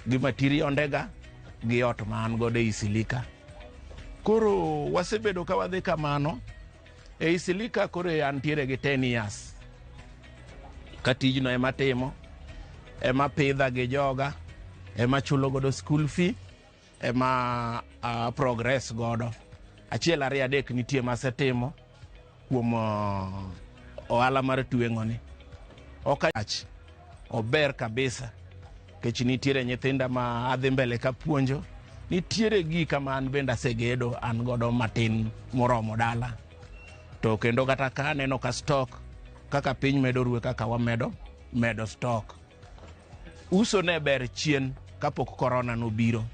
Gi materiondega gi ot ma an godo e Isilika. Koro wasebedo ka wadhi kamano e Isilika. Koro antiere gi 10 years ka tijno ema timo, ema pidha gi joga, ema chulo godo school fee, ema progress godo. Achiel, ariyo, adek nitie masetimo kuom ohala mar tweng'o ni. Ok achach, ober kabisa nikech nitiere nyithinda ma adhi mbele ka puonjo, nitiere gika ma an bende asegedo an godo matin moromo dala. To kendo kata ka aneno ka stock kaka piny medo rue, kaka wamedo medo stock, uso ne ber chien kapok corona nobiro,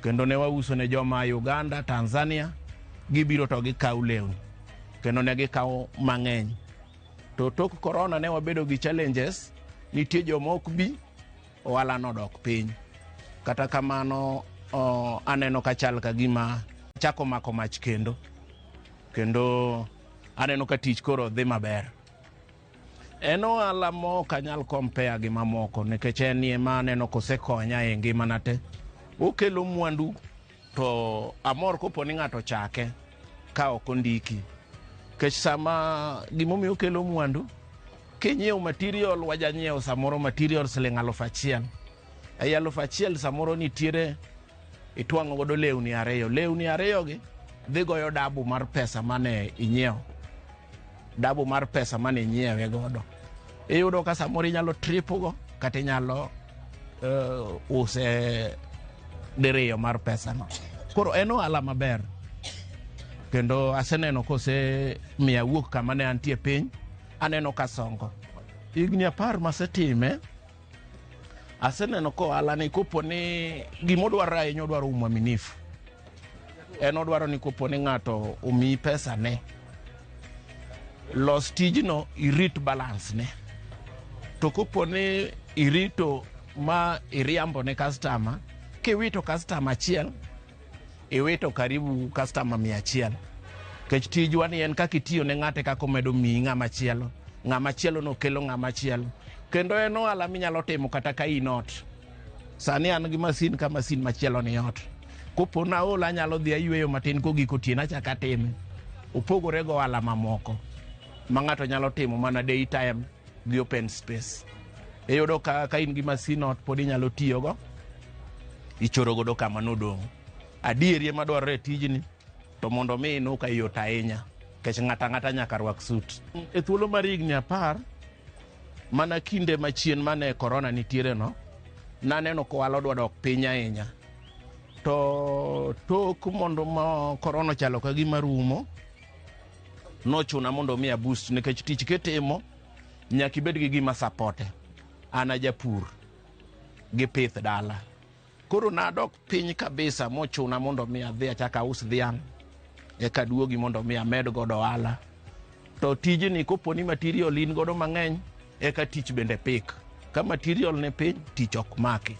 kendo ne wauso ne joma Uganda, Tanzania, gibiro to gikaw lewni kendo ne gikawo mang'eny. To tok corona ne wabedo gi challenges, nitie joma ok bi, ohala nodok piny. Kata kamano, aneno ka chal ka gima chako mako mach kendo, kendo aneno ka tich koro dhi maber. En ohala ma ok anyal compare gi mamoko nikech en ema aneno kosekonya e ngimana te. Okelo mwandu to amor kopo ni ng'ato chake ka ok ondiki. Nikech sama gimomiyo okelo mwandu, kinyiewo material, wajanyiewo samoro material siling 1000. Ei 1000 samoro nitiere itwang'o godo lewni ariyo. Lewni ariyo gi dhi goyo double mar pesa mane inyiewo. Double mar pesa mane inyiewe godo. Iyudo ka samoro inyalo triple go kata inyalo use diriyo mar pesa no. Koro en ohala maber. Kendo aseneno kosemiyo awuok kama ne antie piny, aneno ka songo. Higni 10 masetime, aseneno ka ohala ni kopo ni gimodwaro ahinya, odwaro uaminifu. En odwaro ni kopo ni ng'ato omiyi pesa ne, los tijno, irit balance ne. To kopo ni irito ma iriambo ne customer, kiwito customer achiel, iwito karibu customer 100. Nikech tijwa ni en kaka itiyo ne ng'ato e kaka omedo miyi ng'ama chielo. Ng'ama chielo no kelo ng'ama chielo. Kendo en ohala minyalo timo kata ka in ot. Sani an gi masin ka masin machielo ni ot. Kopo naol anyalo dhi ayweyo matin, kogik otieno achako atime. Opogore go ohala mamoko ma ng'ato nyalo timo mana day time gi open space. Iyudo ka in gi masin ot pod inyalo tiyogo, ichoro godo kama nodong'. Adieri ema dwarore e tijni, to mondo mi inu ka yot ahinya nikech ng'ato ang'ata nyaka rwak suit. E thuolo mar higni 10, mana kinde machien mane corona nitiere no, naneno ka ohala odwa dok piny ahinya. To tok mondo ma corona ochalo ka gima rumo, nochuna mondo mi a boost nikech tich kitimo nyaka ibed gi gima support. An a japur gi pith dala. Koro nadok piny kabisa mochuna mondo mi adhi achak aus dhiang' eka aduogi mondo mi amed godo ohala. To tijni kopo ni material in godo mang'eny, eka tich bende pik. Ka material ni piny, tich ok maki.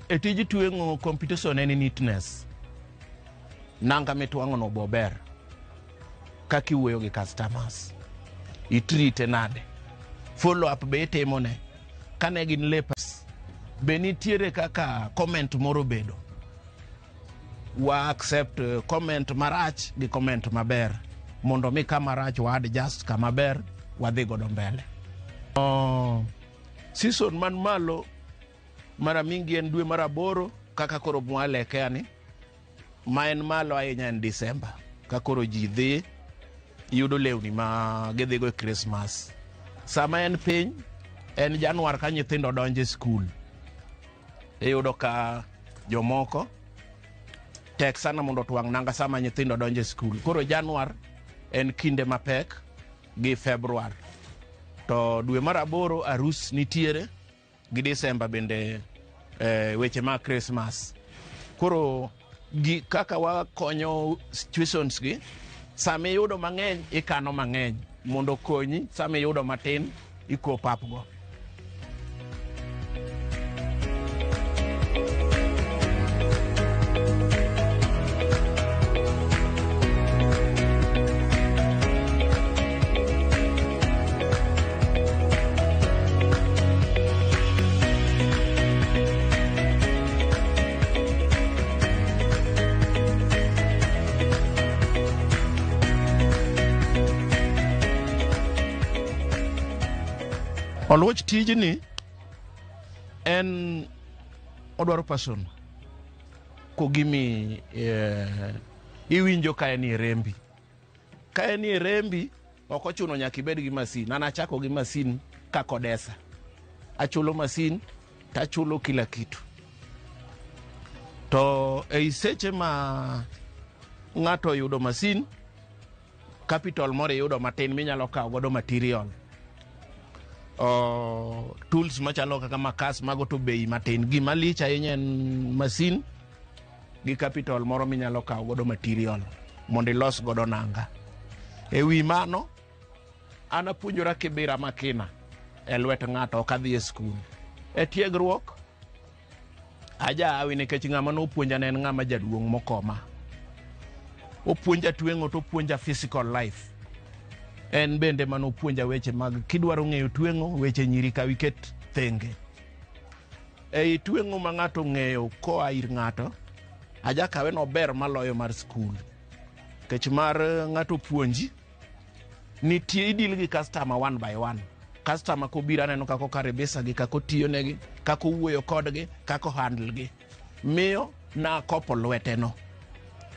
E tij tweng'o competition en neatness. Nanga mitwang'o no bober. Kaka iwuoyo gi customers. Itreate nade. Follow up be itimo ne. Kane gin lep be nitiere kaka comment moro bedo. Wa accept comment marach gi comment maber. Mondo mi kama rach wa adjust, kama ber wadhi godo mbele. Season man malo mara mingi en dwe mar aboro kaka koro mwalekea ni, ma en malo ahinya en December ka koro ji dhi yudo lewni ma gidhigo e Christmas. Sama en piny en Januar ka nyithindo donjo e skul. Iyudo ka jomoko tek sana mondo otwang' nanga sama nyithindo donjo e skul. Koro Januar en kinde mapek gi Februar. To dwe mar aboro arus nitiere gi December bende weche mag Christmas. Koro gi kaka wakonyo situations gi, sama iyudo mang'eny ikano mang'eny mondo okonyi, sama iyudo matin i cope up go. Oluoch tijni en odwaro passion kogimi iwinjo ka en e rembi. Ka en e rembi ok ochuno nyaka ibed gi masin. An achako gi masin kakodesa. Achulo masin tachulo kila kitu. To ei seche ma ng'ato oyudo masin, capital moro iyudo matin minyalo kawo godo material. Tools machalo kaka makas mago to bei matin. Gima lich ahinya en masin gi capital moro minyalo kawo godo material mondo ilos godo nanga. E wi mano, an apuonjora kibira makina e lwet ng'ato, ok adhi e skul. E tiegruok, ajahawi nikech ng'ama nopuonja ne en ng'ama jaduong' mokoma. Opuonja tweng'o to opuonja physical life. En bende manopuonja weche mag kidwaro ng'eyo tweng'o, weche nyiri kaw iket thenge. Ei tweng'o ma ng'ato ong'eyo koa ir ng'ato, ajakawe nober maloyo mar skul. Nikech mar ng'ato puonji, nitie idil gi customer one by one. Customer kobiro aneno kaka okaribisa gi, kaka otiyo negi, kaka owuoyo kodgi, kaka ohandle gi. Miyo nakopo lwete no.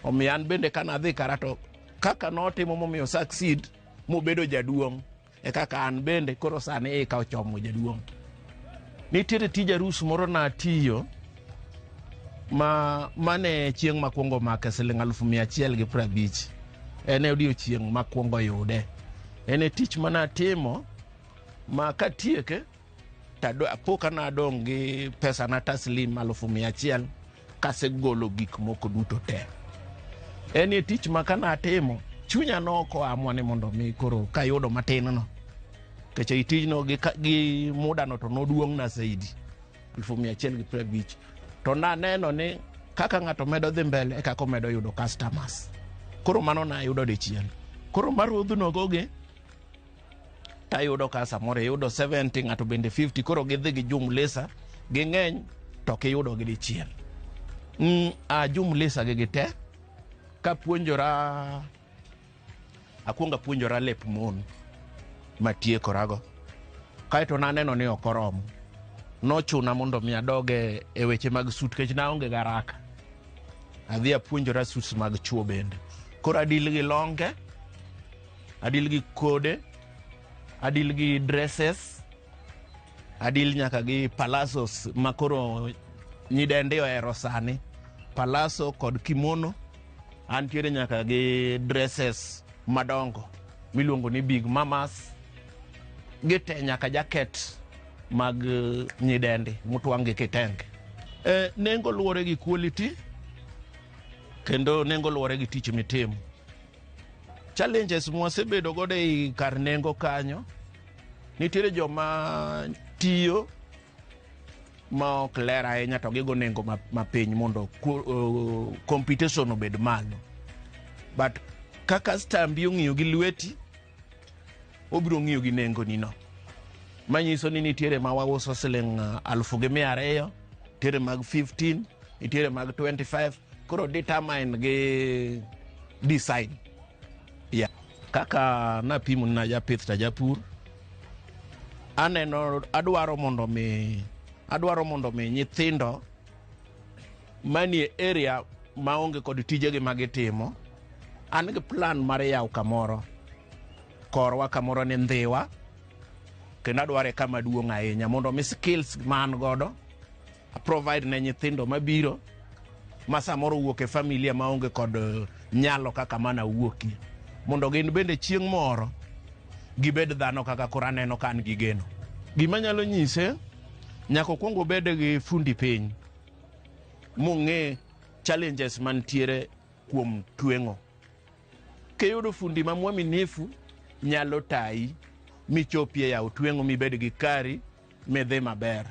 Omiyo an bende kanadhi kara to kaka notimo momiyo succeed mobedo jaduong' e kaka an bende koro sani ika ochomo jaduong'. Nitiere tij arus moro natiyo ma mane chieng' makwongo make siling 150,000. En e odiochieng' makwongo yude. En e tich manatimo ma katieke to apo ka nadong' gi pesa na taslim 100,000 kasegolo gik moko duto te. En e tich ma kanatimo chunya nokoamwa ni mondo mi koro kayudo matin no. Nikech ei tijno gi muda no to noduong'na zaidi 150,000. To naneno ni kaka ng'ato medo dhi mbele e kaka omedo yudo customers. Koro mano nayudo dichiel. Koro marudhno gogi tayudo ka samoro iyudo 70 ng'ato bende 50 koro gidhi gi jumlisa ging'eny to ok iyudo gi dichiel. A jumlisa gi gite kapuonjora akwongo apuonjora lep mon matiekorago. Kaeto naneno ni ok oromo. Nochuna mondo mi adog e weche mag suit nikech naonge garaka. Adhi apuonjora suits mag chuo bende. Koro adil gi longe, adil gi kode, adil gi dresses, adil nyaka gi palazos ma koro nyidendi ohero sani. Palazzo kod kimono, antiere nyaka gi dresses madongo miluongo ni big mamas. Gite nyaka jacket mag nyidendi motwang' gi kitenge. Nengo luwore gi quality kendo nengo luwore gi tich mitimo. Challenges mwasebedo godo ei kar nengo kanyo, nitiere joma tiyo ma ok ler ahinya to gigo nengo mapiny mondo competition obed malo. But kaka stambi ong'iyo gi lweti, obiro ng'iyo gi nengoni no. Manyiso ni nitiere ma wauso siling 1,200, nitiere mag 15, nitiere mag 25, koro determine gi design. Yeah. Kaka napimo ni najapith to ajapur, aneno adwaro mondo mi nyithindo manie area maonge kod tijegi magitimo, an gi plan mar yawo kamoro korwa kamoro ni Ndhiwa, kendo adware kama duong' ahinya mondo mi skills ma an godo provide ne nyithindo mabiro ma samoro wuok e familia maonge kod nyalo kaka mana wuokie, mondo gin bende chieng' moro gibed dhano kaka koro aneno ka an gi geno. Gima nyalo nyise, nyaka okwong obed gi fundi piny mong'e challenges mantiere kuom tweng'o. Kiyudo fundi ma mwaminifu nyalo tayi michopie yawo tweng'o mibed gi kari midhi maber.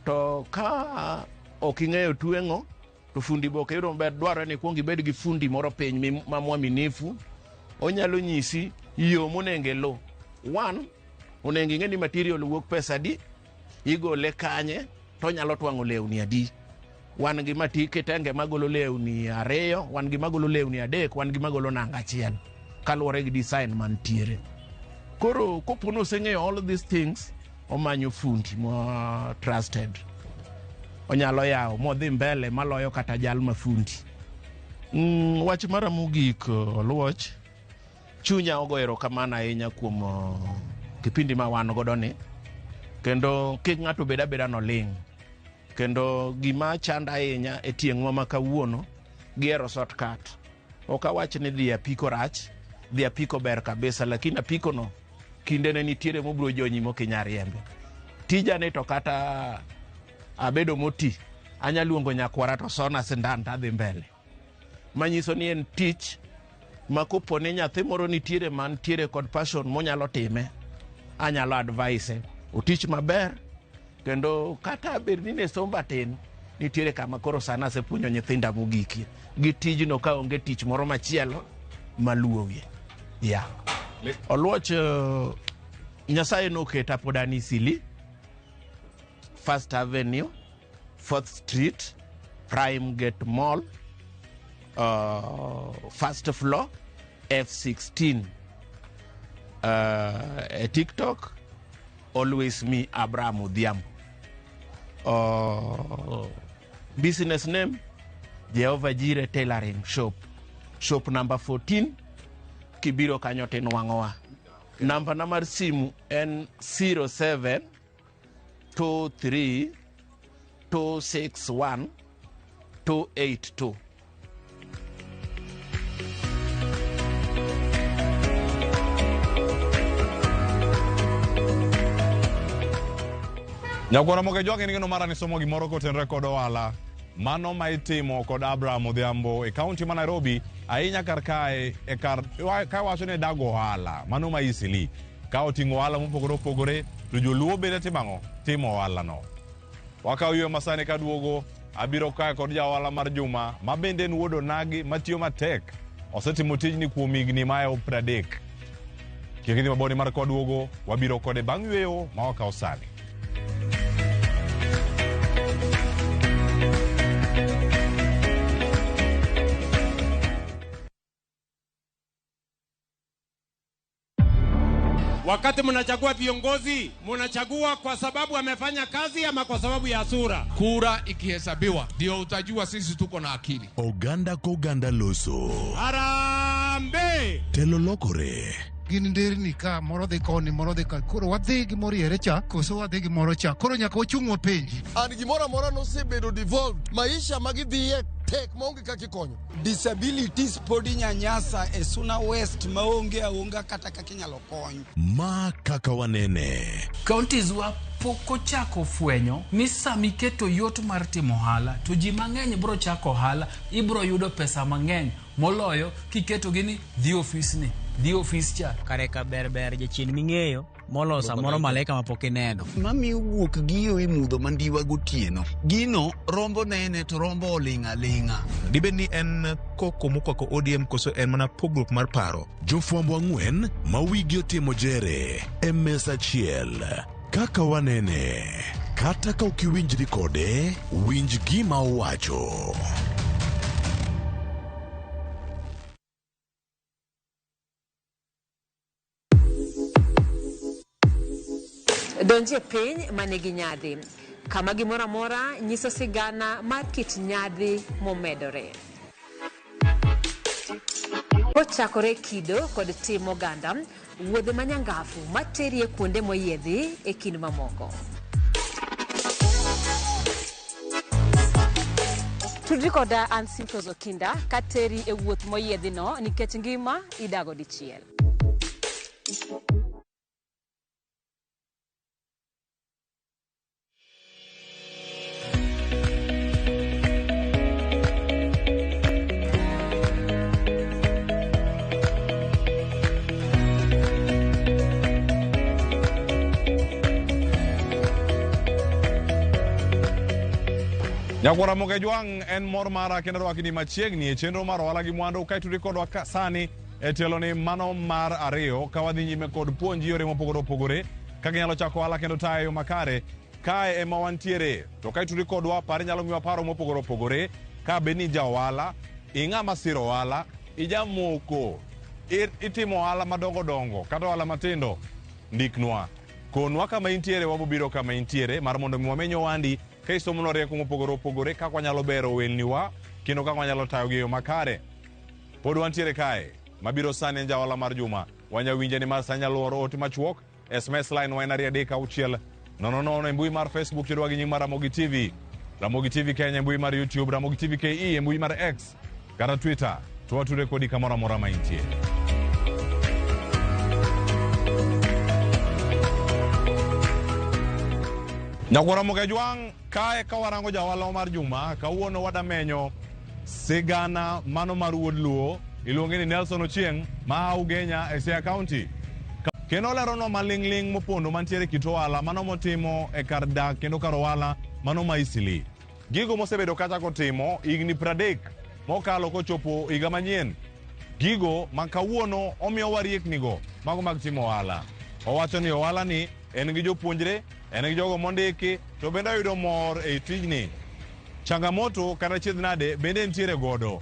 To ka ok ing'eyo tweng'o to fundi be ok iyudo maber, dwarore ni ikwong ibed gi fundi moro piny ma mwaminifu, onyalo nyisi yo monego iluw. One, onego ing'e ni material wuok pesa adi, igole kanye, to onyalo twang'o lewni adi. Wan gi mati kitenge magolo lewni 2, wan gi magolo lewni 3, wan gi magolo nanga 1, kaluwore gi design mantiere. Koro kopo ni oseng'eyo all these things, Omanyo fundi mo trusted. Onyalo yawo modhi mbele maloyo kata jal ma fundi. Wach mara mogik, Oluoch, chunya ogo erokamano ahinya kuom kipindi ma wan godo ni. Kendo kik ng'ato bed abeda noling'. Kendo gima chanda ahinya e tieng'wa ma kawuono, gihero shortcut. Ok awach ni dhi apiko rach, dhi apiko ber kabisa, lakini apiko no kinde ne nitiere mobiro jonyi mok inyal riembe. Tija ni to kata abedo moti, anya luongo nyakwara to sona sindan to adhi mbele. Manyiso ni en tich ma kopo ni nyathi moro nitiere mantiere kod passion monyalo time, anyalo advise otich maber, kendo kata bed ni ne somba tin, nitiere kama koro sana asepuonjo nyithinda mogikie gi tijno ka onge tich moro machielo maluowie. Yeah. Oluoch, Nyasaye noketa pod an Isili, First Avenue, 4th Street, Prime Gate Mall, first floor, F16. E TikTok, always me, Abraham Odhiambo. Business name, Jehovah Jireh Tailoring Shop. Shop number 14, kibiro kanyo tinwang'owa. Namba na mar simu en 07 23 261 282. Nyakwara Moke Jwang' en geno mara ni somo gimoro kotenore kod ohala mano ma itimo kod Abraham Odhiambo e kaunti ma Nairobi ahinya kar kae e kar ka wacho ni dago ohala mano ma Eastleigh ka oting'o ohala mopogore opogore to joluo bende timo ang'o timo ohala no. Wakawo yweyo masani kaduogo abiro kae kod ja ohala mar Juma ma bende en wuod onagi matiyo matek osetimo tijni kuom higni mahewo 30. Kik idhi mabor nimar kwaduogo wabiro kode bang' yweyo ma wakawo sani. Wakati mnachagua viongozi, mnachagua kwa sababu amefanya kazi ama kwa sababu ya sura? Kura ikihesabiwa ndio utajua sisi tuko na akili. Oganda koganda loso. Harambee! Telo lokore. Gin nderni ka moro dhi koni moro dhi ka koro wadhi gi moriere cha koso wadhi gi moro cha koro nyaka wachung' wapenji. And gimoro amora nosebedo devolved maisha magidhiye tek maonge kaka ikonyo. Disabilities pod inyanyasa e Suna West maonge aonga kata kaka inyalo kony. Ma kaka wanene. Counties wa pok ochako fwenyo ni sama iketo yot mar timo ohala to ji mang'eny bro chako ohala, ibro yudo pesa mang'eny moloyo kiketogi ni dhi ofis ni, dhi ofis cha. Kare ka ber ber jachien ming'eyo moloyo samoro malaika mapok ineno. Mamiyo guok giyo e mudho mandiwa gotieno. Gino rombo nene to rombo oling' aling'a. Dibed ni en koko mokwako ODM koso en mana pogruok mar paro? Jofwambo ang'wen ma wigi otimo jere e mesa achiel. Kaka wanene. Kata ka ok iwinjri kode, winj gima owacho. Donjie piny manigi nyadhi, kama gimoro amora nyiso sigana mar kit nyadhi momedore. Kochakore kido kod tim oganda, wuodhe manyangafu materie kuonde moyiedhi e kind mamoko. Tudri koda an Simfros Okinda kateri e wuoth moyiedhi no nikech ngima idago dichiel. Nyakwara Moke Jwang' en mor mara kendo rwaki ni machiegni e chenro mar ohala gi mwandu kae tudri kodwa ka sani e tielo ni mano mar ariyo ka wadhi nyime kod puonj yore mopogore opogore kaka inyalo chako ohala kendo tayo e yo makare. Kae ema wantiere to ka itudri kodwa par inyalo miwa paro mopogore opogore ka bed ni ja ohala, ing'ama siro ohala, ijamoko, itimo ohala madongo dongo kata ohala matindo, ndiknwa. Konwa kama intiere, wabobiro kama intiere mar mondo mi wameny ohandi ka isomonwa rieko mopogore opogore kaka wanyalo bero ohelniwa kendo kaka wanyalo tayogi e yo makare. Pod wantiere kae mabiro sani en jaohala mar juma. Wanya winje ni mar sani nyalo oro ote machuok. SMS line wa en 236 00 e mbui mar Facebook yudwa gi nying mar Ramogi TV. Ramogi TV Kenya e mbui mar YouTube, Ramogi TV KE e mbui mar X kata Twitter. To watudre kodi kamoro amora ma intie. Nyakwar Ramogi Ajwang', kae ka warango jaohala mar juma, kawuono wadamenyo sigana mano mar wuod Luo, iluonge ni Nelson Ochieng' ma Ugenya e Siaya County. Kendo oleronwa maling'ling' mopondo mantiere kit ohala mano motimo e kar dak kendo kar ohala mano ma Eastleigh. Gigo mosebedo kachako timo higni 30 mokalo kochopo higa manyien. Gigo ma kawuono omiyowa rieknigo mago mag timo ohala. Owacho ni ohala ni en gi jopuonjre, en gi jogo mondiki, to bende oyudo mor ei tijni. Changamoto kata chiedh nade bende nitiere godo.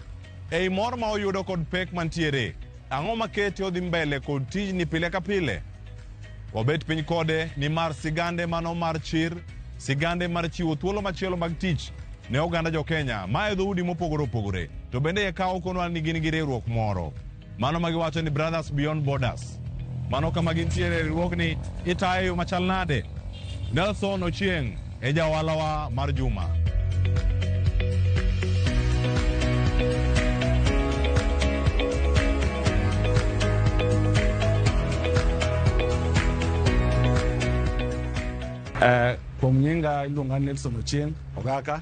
Ei mor ma oyudo kod pek mantiere, ang'o makete odhi mbele kod tijni pile ka pile? Wabet piny kode nimar sigande mano mar chir, sigande mar chiwo thuolo machielo mag tich ne oganda jo Kenya ma e dhoudi mopogore opogore. To bende e kawo konwa ni gin gi riwruok moro. Mano ma giwacho ni Brothers Beyond Borders. Mano kama gintiere e riwruogni itayo e yo machal nade? Nelson Ochieng' e jaohalawa mar juma. Kuom nyinga iluonga ni Nelson Ochieng' Ogaka.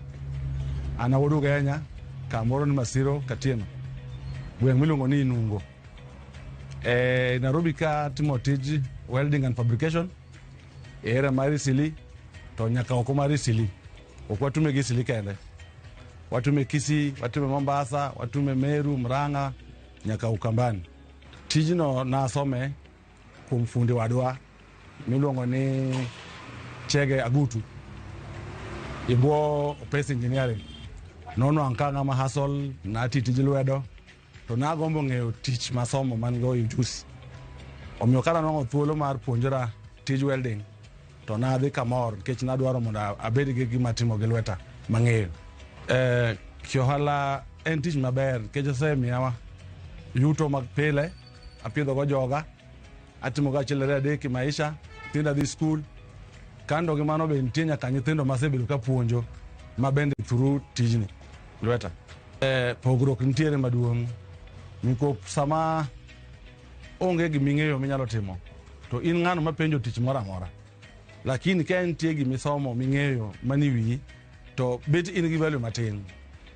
An awuod Ugenya, kamoro ni Masiro Katieno, gweng' miluongo ni Inungo. Nairobi ka timo tij welding and fabrication e area mar Eastleigh to nyaka oko mar Eastleigh. Ok watume gi Eastleigh kende. Watume Kisii, watume Mombasa, watume Meru, Murang'a, nyaka Ukambani. Tijno nasome kuom fundi wadwa miluongo ni Chege Agutu e bwo Opes Engineering. Nonwang'o ka ng'ama hustle, nati tij lwedo, to nagombo ng'eyo tich masomo man go ujuzi. Omiyo ka nanwang'o thuolo mar puonjora tij welding, to nadhi kamor nikech nadwaro mondo abed gi gima atimo gi lweta mang'eyo. Ohala en tich maber nikech osemiya yuto mag pile, apidho go joga, atimo go achiel ariyo adek e maisha, nyithinda dhi skul. Kando gi mano be nitie nyaka nyithindo masebedo ka puonjo ma bende through tijni lweta. Pogruok nitiere maduong' nikop sama onge giming'eyo minyalo timo to in ng'ano mapenjo tich moro amora, lakini ka nitie gimisomo ming'eyo mani wiyi to bet in gi value matin,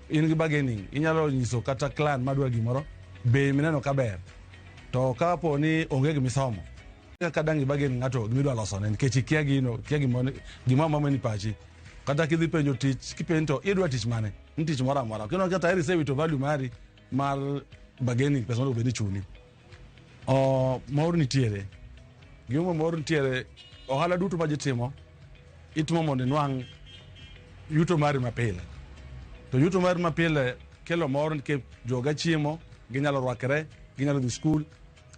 in gi bargaining, inyalo nyiso kata client madwa gimoro bei mineno ka ber. To kapo ni onge gimisomo kaka dang' i bargain ng'ato gimidwa losone nikech ikia gino, ikia gimo amora mani pachi. Kata kidhi penjo tich kipenjo to idwa tich mane, ni tich moro amora kendo ka tayari isewito value mari mar bargaining pesa monego bed ni ichuli. Mor nitiere, gimomiyo mor nitiere, ohala duto ma ji timo itimo mondo inwang' yuto mari mapile. To yuto mari mapile kelo mor nikech joga chiemo, ginyalo rwakre, ginyalo dhi skul,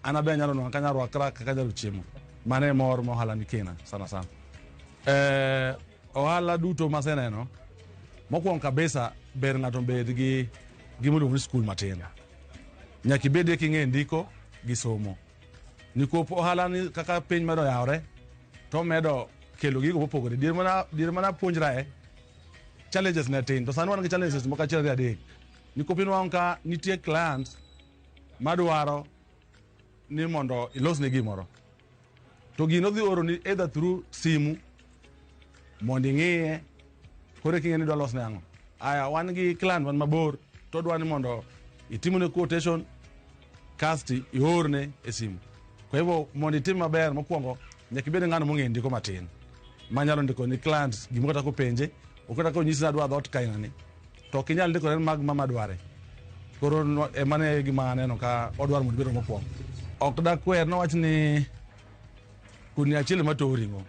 an abe anyalo nwang'o kaka anyalo rwakra kaka anyalo chiemo. Mano e mor ma ohala nikena sana sana. Ohala duto maseneno, mokwongo kabisa ber ng'ato obed gi gima iluongo ni skul matin. Nyaka ibedie king'e ndiko gi somo. Nikop ohala ni kaka piny medo yawre, to medo kelo gigo mopogore. Diere mana puonjrae, challenges ne tin. To sani wan gi challenges moko achiel ariyo adek. Nikop inwang'o ka nitie clients madwaro ni mondo ilosne gimoro. To gino dhi oroni either through simu mondo ing'iye, koro eka ing'e ni idwa losne ang'o. Aya, wan gi client man mabor, to odwa ni mondo itimne quotation, kasti iorne e simu. Kwa hivyo mondo itim maber mokwongo nyaka ibed ng'ano mong'eyo ndiko matin manyalo ndiko ni client gimoro kata kopenje, ok kata konyisi ni adwa dhoot kaina ni, to ok inyal ndikone mag mama dware. Koro emano e gima aneno ka odwaro mondo ibed mokwongo. Ok dakwer nowach ni kudni achiel ema towo ring'o.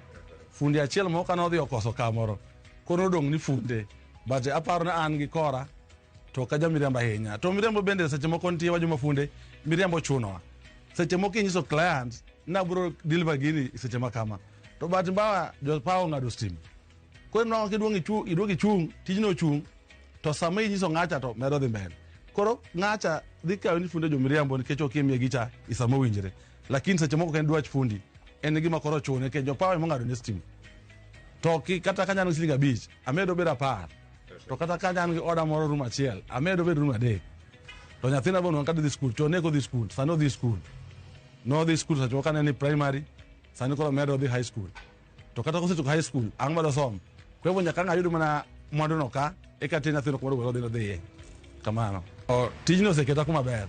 Fundi achiel moko kanodhi okoso kamoro, koro odong' ni funde. But aparo ni an gi kora to ok aja miriambo ahinya. To miriambo bende seche moko nitie wa joma funde, miriambo chunowa. Seche moko inyiso client ni abiro deliver gini seche ma kama. To bahati mbaya jo power ong'ado stima. Koro inwang'o kiduogo iduogo ichung', tijno ochung', to sama inyiso ng'acha to medo dhi mbele. Koro ng'acha dhi kawe ni funde jomiriambo nikech ok imiye gicha e sama owinjore. Lakini seche moko ok en dwach fundi, en gima koro ochune nikech jo power ema ong'ado ne stima. To kata ka an gi siling 5, amedo bedo 10. To kata ka an gi oda moro room 1, amedo bedo room 3. To nyathina be onwang' ka dhi skul, chon ne ok odhi skul, sani odhi skul. Nodhi skul seche moko kane ni primary, sani koro medo odhi high school. To kata kosechopo high school, ang' ma dosom. Kwa hivyo nyaka ang' ayud mana mwandu no ka, eka ater nyathino kumoro odhi odhiye. Kamano. Tijni oseketa kuma ber.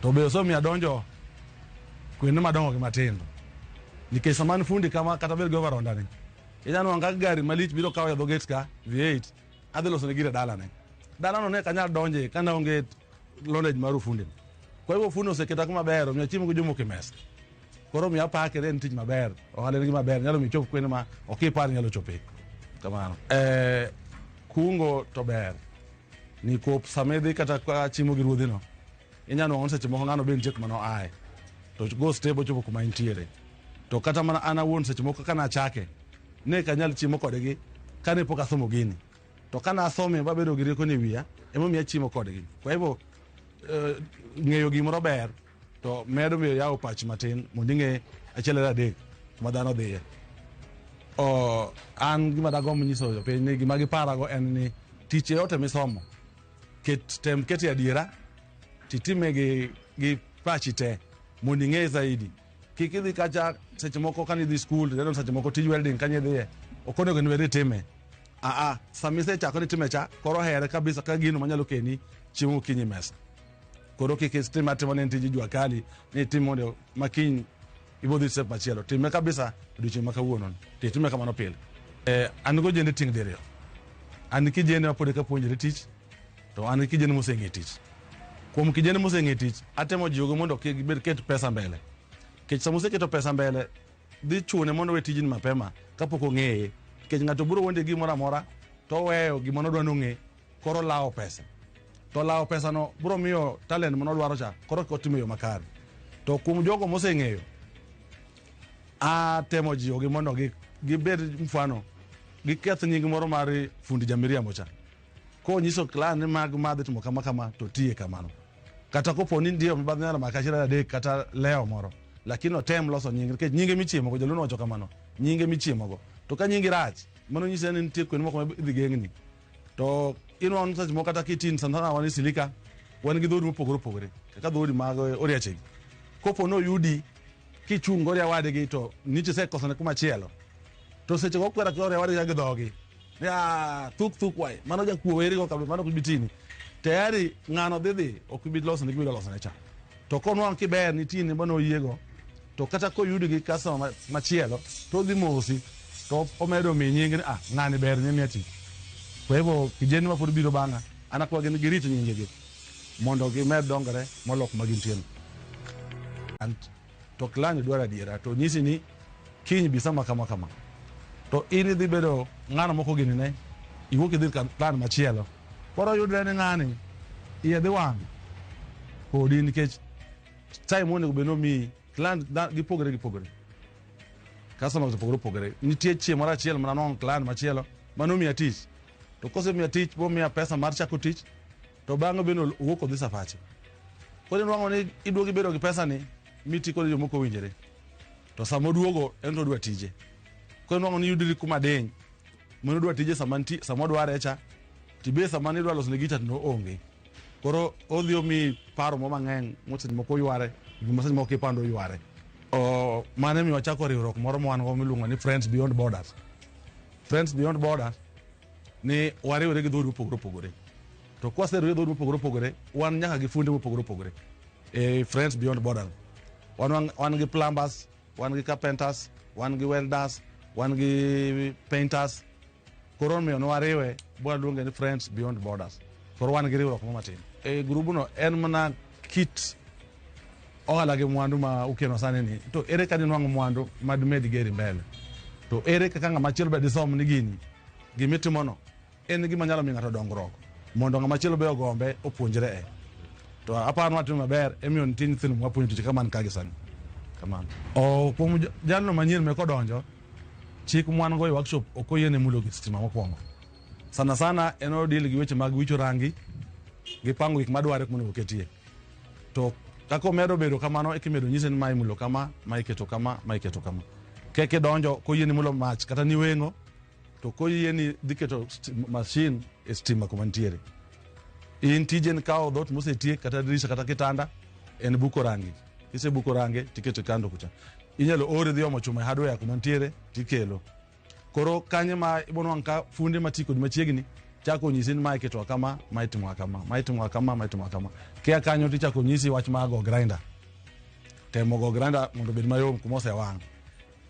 To be osemiyo adonjo kuonde madongo gi matindo. Nikech sama an fundi kama kata bed gi overrounder ni, inyalo nwang'o ka gari malich biro kawo e dho gate ka, V8, adhi loso ne gire dalane. Dalano ne ok anyal donje ka naonge knowledge mar ufundi. Kwa hivyo fundi oseketa kuma ber, omiyo achiemo gi jomoko e mesa. Koro omiyo apakre en tich maber, ohala en gima ber, nyalo miyo ichop kuonde ma ok ipar ni nyalo chope. Kamano. Kungo to ber. Nikop sama idhi kata ka chiemo gi ruodhi no, inyalo nwang'o ni seche moko ng'ano be nitie kuma noaye. To go step ochopo kuma entiere. To kata mana an awuon seche moko ka nachake, ne ok anyal chiemo kodgi kane pok asomo gini. To ka nasome mabedo gi rieko ni wiya, emomiyo achiemo kodgi. Kwa hivyo, ng'eyo gimoro ber, to medo miyo yawo pachi matin mondo ing'e achiel ariyo adek kuma dhano dhiye. An gima dagomb nyiso jopiny ni gima giparago en ni tich yote misomo, tem kete adiera, titime gi pachi te mondo ing'e zaidi. Kik idhi kacha seche moko kane idhi skul, to ineno seche moko tij welding kanye idhiye, ok onego bed ni itime. Sama isechako ni itime cha, koro here kabisa ka gino manyalo keni chiemo okinyi e mesa. Koro kik itim atima ni en tij jua kali, ni itim mondo makiny ibo dhi step machielo. Time kabisa odiochieng' ma kawuono, to itime kamano pile. An gi ojende tieng' diriyo. An gi kijende mapod eka puonjre tich, to an gi kijende moseng'e tich. Kuom kijende moseng'e tich, atemo jiwogi mondo kik gibed ket pesa mbele. Nikech sama oseketo pesa mbele, dhi chune mondo owe tijni mapema kapok ong'eye. Nikech ng'ato biro wuonde gimoro amora, to oweyo gima nodwa nong'e, koro lawo pesa. To lawo pesa no biro miyo talent manodwaro cha, koro ok otimo e yo makare. To kuom jogo moseng'eyo, atemo jiwogi mondo gibed mfano, giketh nying moro mar fundi jamiriambo cha. Konyiso klan ni mag madhi timo kama kama, to tiye kamano. Kata kopo ni ndiyo mibadhi nyalo mako achiel adek kata lewo moro, lakini otem loso nying, nikech nyinge michiemogo, Jaluo nowacho kamano, nyinge michiemogo. To ka nyingi rach, mano nyisi ni nitie kuonde moko ma idhi geng'ni. To inwang'o ni seche moko kata kitin, sana sana wan e Silika, wan gi dhoudi mopogore opogore, kaka dhoudi mag Oriachegi. Kopo ni oyudi kichung' goria wadgi to niche isekosone kumachielo. To seche go okwera kwera wadgi gi dhogi. Ya, thuk thuk wai, mano jakuo weri go kabisa, mano ok bi tini. Tayari ng'ano dhi dhi, ok bi loso ne gima losone cha. To konwang'o kiber nitie ni mano oyiego, to kata koyudi gi customer machielo, to odhi mosi, to omedo mi nying ni, ng'ani ber ni miya tich. Kwa hivyo kijeni ma pod biro bang'a, an akwagi ni girit nyingegi mondo gimed dongore molo kuma gintie no. To klani dwaro adiera, to nyisi ni kiny bi sama kama kama. To in idhi bedo ng'ano moko gini ne, iwuok idhi ka plan machielo. Koro yudre ni ng'ani iye dhi wang' kodi nikech time monego bed ni omiyi, client gipogore gipogore. Customers opogore opogore. Nitie chieng' moro achiel mana nwang'o client machielo manomiya tich. To kosemiya tich bomiya pesa mar chako tich, to bang'e bende owuok odhi safache. Koro inwang'o ni iduogo ibedo gi pesa ni miti kod jomoko owinjore. To sama oduogo en to odwa tije. Koro inwang'o ni iyudri kuma diny, mano odwa tije sama nitie, sama odware cha, tibe sama nidwa losone gicha to onge. Koro odhi omiyi paro mo mang'eny, seche moko oyware, gima seche moko ipando oyware. Mano emiyo wachako riwruok moro ma wan go miluongo ni Friends Beyond Borders. Friends Beyond Borders ni wariwore gi dhoudi mopogore opogore. To kwaseriwore gi dhoudi mopogore opogore, wan nyaka gi funde mopogore opogore. Friends Beyond Borders. Wan gi plumbers, wan gi carpenters, wan gi welders, wan gi painters. Koro omiyo ne wariwe, bwaluonge ni Friends Beyond Borders. Koro wan gi riwruok mo matin. Grubuno en mana kit ohala gi mwandu ma ukeno sani ni. To ere kaka dinwang' mwandu ma dimed geri mbele? To ere kaka ng'ama chielo be disom ni gini, gimitimono, en gima nyalo miyo ng'ato dongruok, mondo ng'ama chielo be ogombe opuonjre e. To aparo ni watimo maber, emiyo nitie nyithindo mwapuonjo tich kaka man ka gi sani. Kamano. O kuom jalno manyien mek odonjo, chik mwan go e workshop ok oyiene mulo gik stima mokwongo. Sana sana en odil gi weche mag wicho rangi gi pango gik madwarre kuma onego oketie. To kaka omedo bedo kamano e kimedo nyise ni ma imulo kama, ma iketo kama, ma iketo kama. Keke donjo koyieni mulo mach kata ni weng'o, to koyieni dhi keto machine e stima kuma nitiere. In tije en kawo dhoot mosetiek kata dirisha kata kitanda, en buko rangi. Kisebuko range tiketo kando kucha. Inyalo ori dhi omo chuma e hardware kuma nitiere tikelo. Koro kanyo ma ibonwang' ka funde mati kodi machiegni chako nyisi ni ma iketo kama, ma itimo kama, ma itimo kama, ma itimo kama. Kia kanyo tichako nyisi wach mar go grinder. Temo go grinder mondo obed mayom kuma osewang'.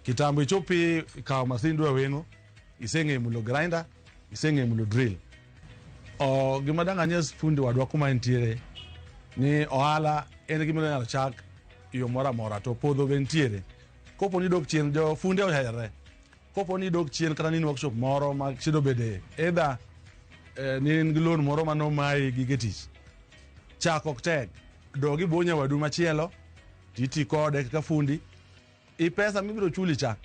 Kitambo ichopi ikawo masin dwa weng'o, iseng'eyo mulo grinder, iseng'eyo mulo drill. O gima dang' anyis fundi wadwa kuma entiere ni ohala en gima inyalo chak e yo moro amora to podho be nitiere. Kopo ni idok chien, jo funde oherre. Kopo ni idok chien kata ni in workshop moro ma shida obede, either ni in gi loan moro mane omayi gige tich. Chak ok tek. Dog ibo nyawadu machielo titi kode kaka fundi. I pesa mibiro chuli cha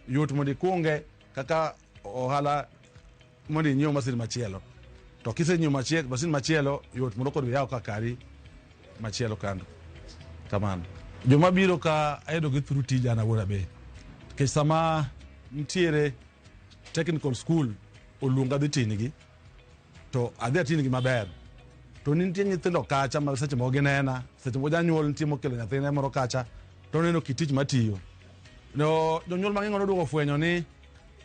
yot mondo ikunge kaka ohala mondo inyiew masin machielo. To kisenyiewo masin machielo yot mondo koro iyaw kakari machielo kando. Kamano. Joma biro ka ayudo gi through tija an awuon abe. Nikech sama nitiere technical school oluonga dhi tinigi to adhi atinigi maber. To nitie nyithindo kacha ma seche moko ginena, seche moko janyuol nitie mokelo nyathine moro kacha to oneno kit tich matiyo. No, jonyuol mang'eny noduogo fwenyo ni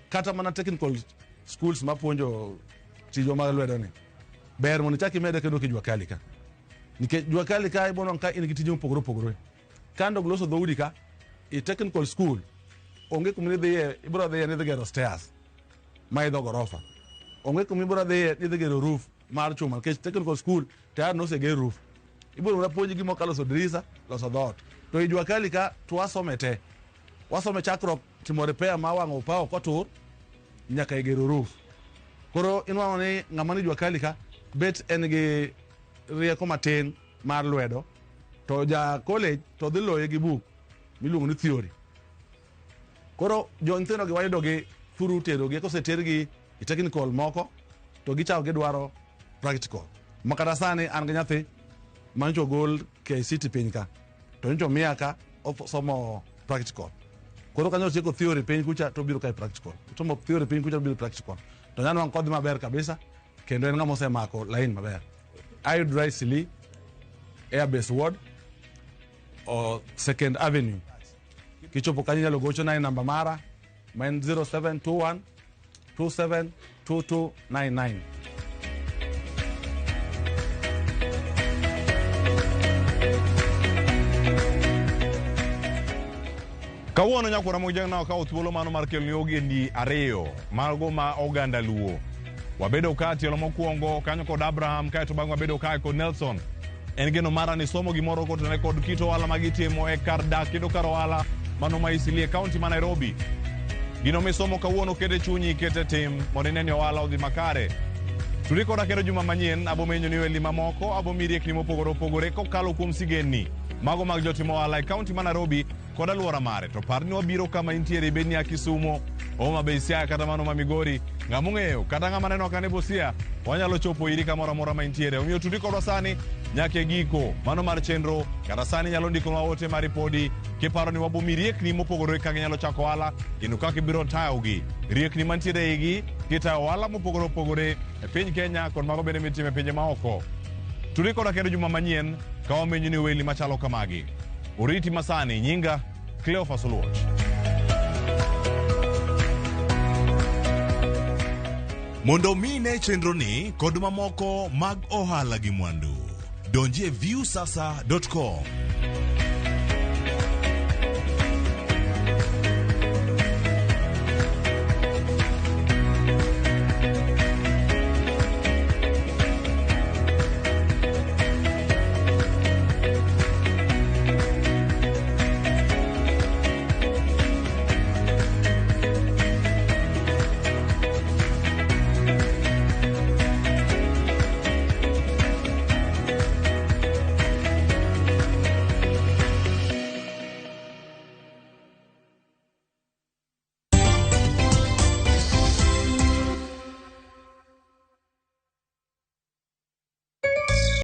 kata mana technical schools mapuonjo tijwa mag lwedo ni ber mondo ichak imede kendo ki jua kali ka. Nikech jua kali ka ibo ka in gi tije mopogore opogore. Kando gi loso dhoudi ka, e technical school onge kuma idhiye, ibiro dhiye ni idhi gero stairs ma idho gorofa. Onge kuma ibiro dhiye ni idhi gero roof mar chuma nikech technical school tayari noseger roof. Ibiro mana puonji gima kaka loso dirisa, loso dhoot. To e jua kali ka to wasome te. Wasome chakruok timo repair ma wang'o opawo kotur nyaka e gero roof. Koro inwang'o ni ng'ama ni jua kali ka bet en gi rieko matin mar lwedo to ja college to dhi loye gi buk miluongo ni theory. Koro jo nyithindo gi wayudo gi through tero gi kosetergi e technical moko to gichako gidwaro practical. Ma kata sani an gi nyathi manyocha ogol KCT piny ka to nyocha omiya ka osomo practical. Koro kanyo otieko theory piny kucha to obiro ka e practical. Osomo theory piny kucha to obiro practical. To nyanwang' kodhi maber kabisa kendo en ng'ama osemako line maber. Ayudra Eastleigh, Airbase Ward o Second Avenue. Kichopo kanyo inyalo gochona e namba mara ma en 0721 272299. Kawuono nyakwara Mojang okawo thuolo mano mar keloni ogendni ariyo mago ma oganda Luo. Wabedo ka tielo mokwongo kanyo kod Abraham kaeto bang'e wabedo kae kod Nelson. En geno mara ni somo gimoro kotenore kod kit ohala ma gitimo e kar dak kendo kar ohala mano ma Eastleigh e kaunti ma Nairobi. Gino misomo kawuono kete chunyi kete tim mondo ine ni ohala odhi makare. Tudi koda kendo juma manyien abo menyo ni weli mamoko abo mi riekni mopogore opogore kokalo kuom sigendni mago mag jotim ohala e kaunti ma Nairobi kod alwora mare. To par ni wabiro kama intiere ibed ni a Kisumo, Homa Bay, Siaya kata mano ma Migori. Ng'ama ong'eyo kata ng'ama neno ka ni Busia wanyalo chopo iri kamoro amora ma intiere. Omiyo tudi kodwa sani nyaka e giko mano mar chenro kata sani nyalo ndikonwa ote mar ripodi kiparo ni wabomi riekni mopogore kaka inyalo chako ohala kendo kaka ibiro tayogi. Riekni mantiere e igi kitayo ohala mopogore opogore e piny Kenya kod mago bende mitimo e pinje maoko. Tudi koda kendo juma manyien ka wamenyo ni weli machalo kamagi. Oriti masani nyinga Cleophas Oluoch. Mondo mi ine chenroni kod mamoko mag ohala gi mwandu, donji e viusasa.com.